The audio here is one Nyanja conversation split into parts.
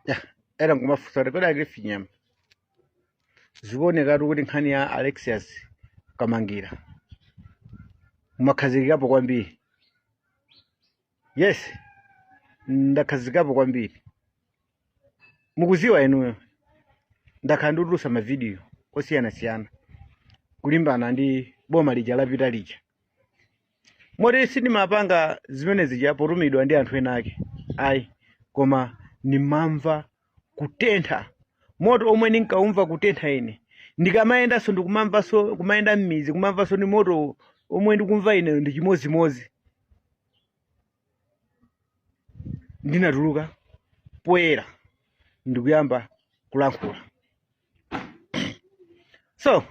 Ya, ena nkumafunsa kuti kodi a Cliff Chinyama, zikuonekatu kuti nkhani ya Alexius Kamangira mumakhazikikapo kwambiri. Yes, ndakhazikikapo kwambiri. Mukuziwa inuyo, ndakhala ndikutulutsa mavidiyo osiyanasiyana kulimbana ndi boma lija lapita lija, moti sindimapanga zimene zija potumidwa ndi anthu ena ake ayi, koma ndimamva kutentha moto omwe ndinkaumva kutentha ine ndikamayendanso, ndikumamvanso kumayenda m'mizi, kumamvanso ndi moto omwe ndikumva ine ndi chimodzimodzi. Ndinatuluka poyera ndikuyamba kulankhula. So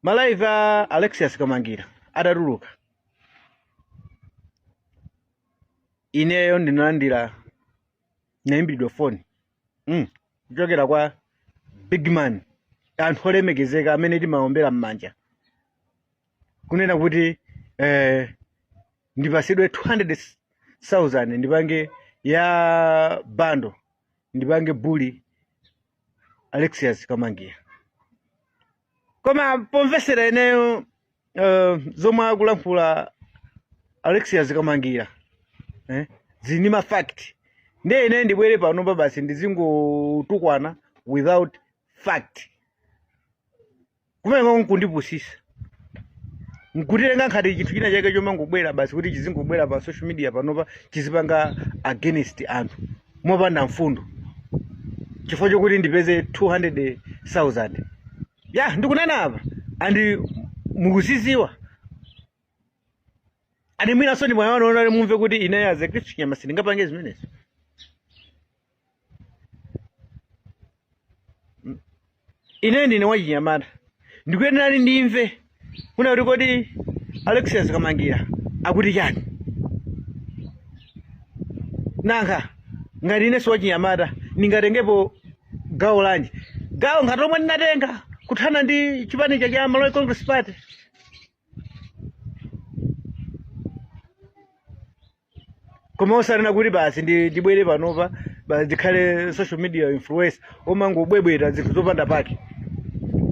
ma live a Alexius Kamangira atatuluka, ineyo ndinalandira, ndinayimbiridwa foni kuchokera kwa big man, anthu olemekezeka amene timaombera m'manja, kunena kuti ndipasidwe 200,000 ndipange ya bundle, ndipange bully Alexius Kamangira. Koma pomvesera ineyo zomwe akulankhula Alexius Kamangira, zili ndi ma fact, ndiye ine ndibwere panopa basi ndizingotukwana without fact, kumene nkundipusisa, nkutitenga nkhati chinthu china chake chomangobwera basi kuti chizingobwera pa social media panopa, chizipanga against anthu mopanda mfundo, chifukwa chokuti ndipeze 200,000. Ya, ndikunena apa and mukuziziwa, and mwinanso ndi mwayi wanu onali mumve kuti ine as a Cliff Chinyama sindingapange zimenezo. Ine ndine wachinyamata, ndikuyenera ndimve kuna kuti kodi Alexius Kamangira akuti chani. Nanga ngati inenso wachinyamata ndingatengepo gawo lanji, gawo ngati lomwe ndinatenga kuthana ndi chipani cha Malawi Congress Party? Koma osanena kuti basi ndibwere panopa basi ndikhale social media influencer omangobwebweta zinthu zopanda pake,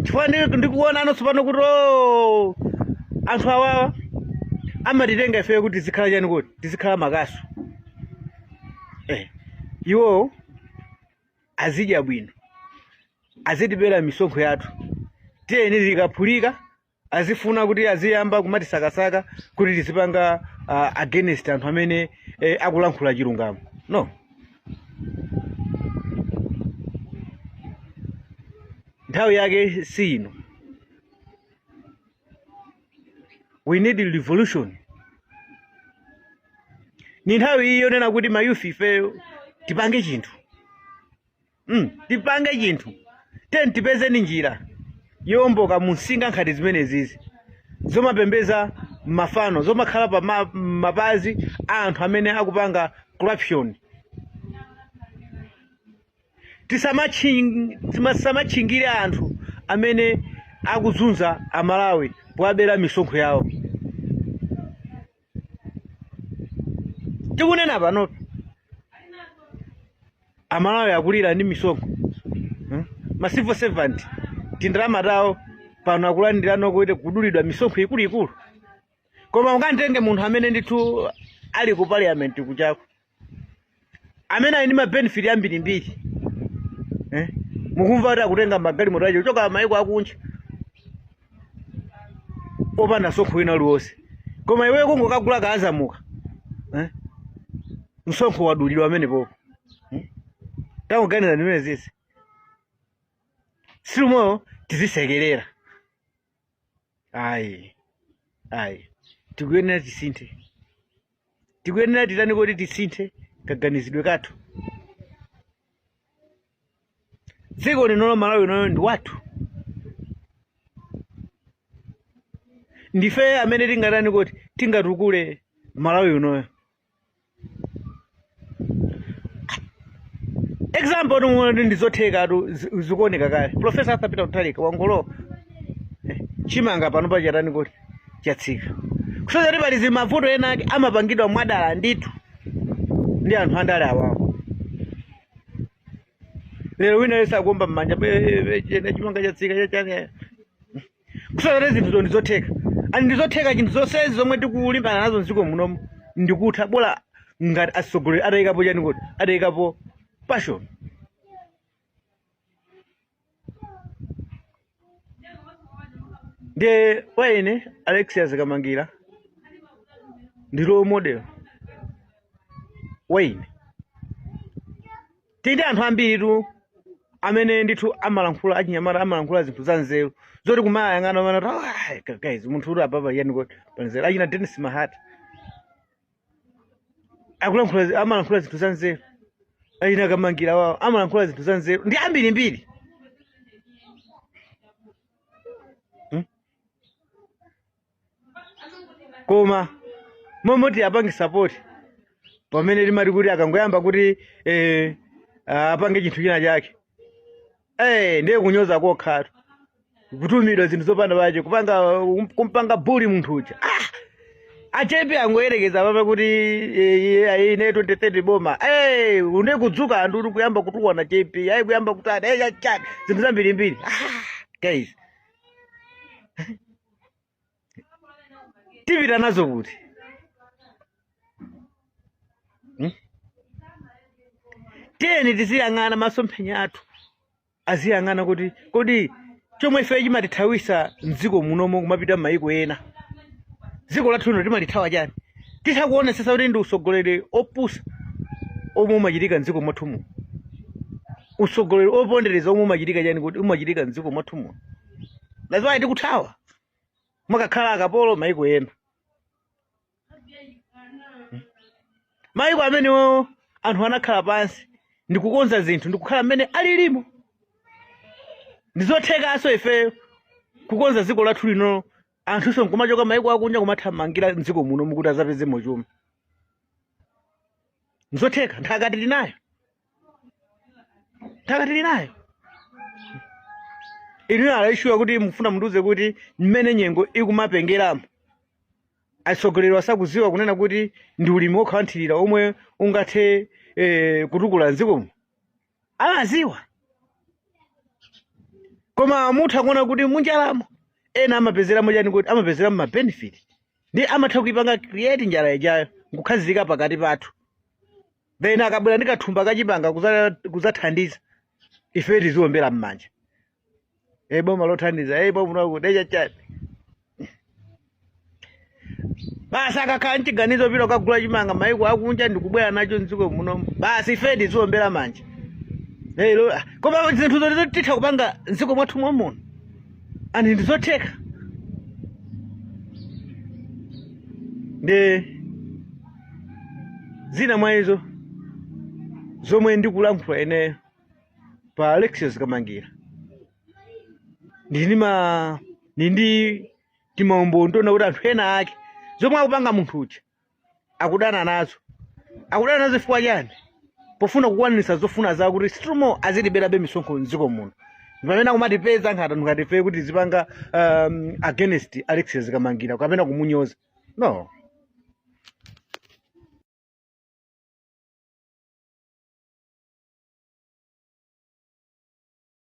chifukwa ndikuona ano tsopano kuti oh, anthu awawa amatitenga ifeyo kuti tizikhala chani, kuti tizikhala makasu, iwo azidya bwino, azitibera misonkho yathu, tiyeni tikaphulika azifuna kuti aziyamba kumatisakasaka kuti tizipanga against anthu amene akulankhula chilungamo. No, nthawi yake si ino. We need revolution. Ni nthawi iyi yonena kuti ma youth ifeyo tipange chinthu, tipange chinthu, tiyeni tipezeni njira yowomboka mu nsinga nkhati zimenezizi zomapembeza mafano, zomakhala pa mapazi a anthu amene akupanga corruption. Tisamatchingire anthu amene akuzunza Amalawi powabera misonkho yawo. Tikunena panopa Amalawi akulira ndi misonkho, Ma civil servant tindalama tawo pano akulandira kuti kudulidwa misonkho ikuluikulu, koma ukantenge munthu amene ndithu ali ku parliament kuchako, amene ali ndi mabenefit ambirimbiri, Mukumva kuti akutenga magalimoto acho kuchoka maiko akunja opanda msonkho wina uliwonse, koma iweyo kungokagula kaazamuka, Msonkho wadulidwa amenepopo, Tangoganiza zimene zizi, silumoyo tizisekerera. Ayi, ayi, tikuyenera tisinthe, tikuyenera titani kuti tisinthe kaganizidwe kathu. Dziko lino la Malawi linoyo ndi wathu, ndife amene tingatani kuti tingatukule Malawi unoyo. Example tu ndi zothekatu, zikuoneka kale. Professor Arthur Peter Mutharika wangolowa, chimanga pano pachatani kuti chatsika, kusonyeza kuti pali zimavuto ena ake amapangidwa mwadala ndithu. Ndi anthu andale awawo. Lero wina yense akuomba m'manja, chene chimanga chatsika, chachani, kusonyeza zinthu ndi zotheka ani, ndi zotheka. Chinthu zonsezi zomwe tikulimbana nazo mdziko munomu ndikutha, bola ngati atsogoleri atayikapo chani kuti atayikapo passion. Ndiye kwa ine Alexius Kamangira ndi role model wa ine. Tili ndi anthu ambiritu amene ndithu amalankhula, achinyamata amalankhula zinthu za nzeru zoti kumayang'ana mana kuti, "Ah, guys, munthu uri apapa yani kuti panzeru." Achina Dennis Mahata akulankhula, amalankhula zinthu za nzeru. Achina Kamangira wawo amalankhula zinthu za nzeru, ndi ambirimbiri. Koma momoti apange support pamene limati kuti akangoyamba kuti apange chinthu china chake, ndiye kunyoza kokhatu, kutumidwa zinthu zopanda pache, kupanga kumpanga bully munthu uja. Achepe angoyerekeza papa kuti ine 2030 boma, une kudzuka anthu uri kuyamba kutukwana chepe, ayi, kuyamba kutani, chani, zinthu zambirimbiri. Guys, tipita nazo kuti? Tiyeni tiziyang'ana masomphenya athu, aziyang'ana kuti kodi chomwe ife chimatithawisa mdziko munomo kumapita m'mayiko ena, dziko lathu lino timalithawa chani? Titha kuonesesa kuti ndi usogoleri opusa omwe umachitika mdziko mwathu muno, usogoleri opondereza omwe umachitika chani kuti umachitika mdziko mwathu muno. That's why tikuthawa mwakakhala akapolo mayiko ena, mayiko amenewo anthu anakhala pansi ndikukonza zinthu ndikukhala mmene alilimo. Ndizothekanso ifeyo kukonza dziko lathu lino, anthunso nkumachoka mayiko akunja kumathamangira mdziko muno mukuti azapezemo chuma. Ndizotheka, nthaka tili nayo, nthaka tili nayo. Inuyo alaishuwa kuti mufuna mundiuze kuti mmene nyengo ikumapengeramo, atsogoleri asakuziwa kunena kuti ndi ulimi wokha wanthirira omwe ungathe kutukula mdzikomo? Amaziwa, koma mutha kuona kuti munjalamo ena amapezeramo chani kuti amapezeramo ma benefit, ndi amatha kuipanga create njala ijayo nkukhazika pakati pathu, then akabwera ndi kathumba kachimanga kuzathandiza, ife tiziombera m'manja, e boma lothandiza, e boma kuti chachani. Basi akakhala mchiganizo pita kukagula chimanga maiko akunja ndikubwera nacho mdziko muno, basi ife tiziombera manja. Lero koma zinthu zoti titha kupanga mdziko mwathu momuno ani ndizotheka. Ndi zina mwa izo zomwe ndikulankhula ineyo pa Alexius Kamangira, ndili ndi timaumboni toona kuti anthu ena ake zomwe akupanga munthu uja akudana nazo. Akudana nazo chifukwa chani? Pofuna kukwaniritsa zofuna zawo kuti situmo aziliberabe misonkho mdziko muno. Pamene akumatipeza nkhata ngati ife kuti tizipanga against Alexius Kamangira kapena kumunyoza, no.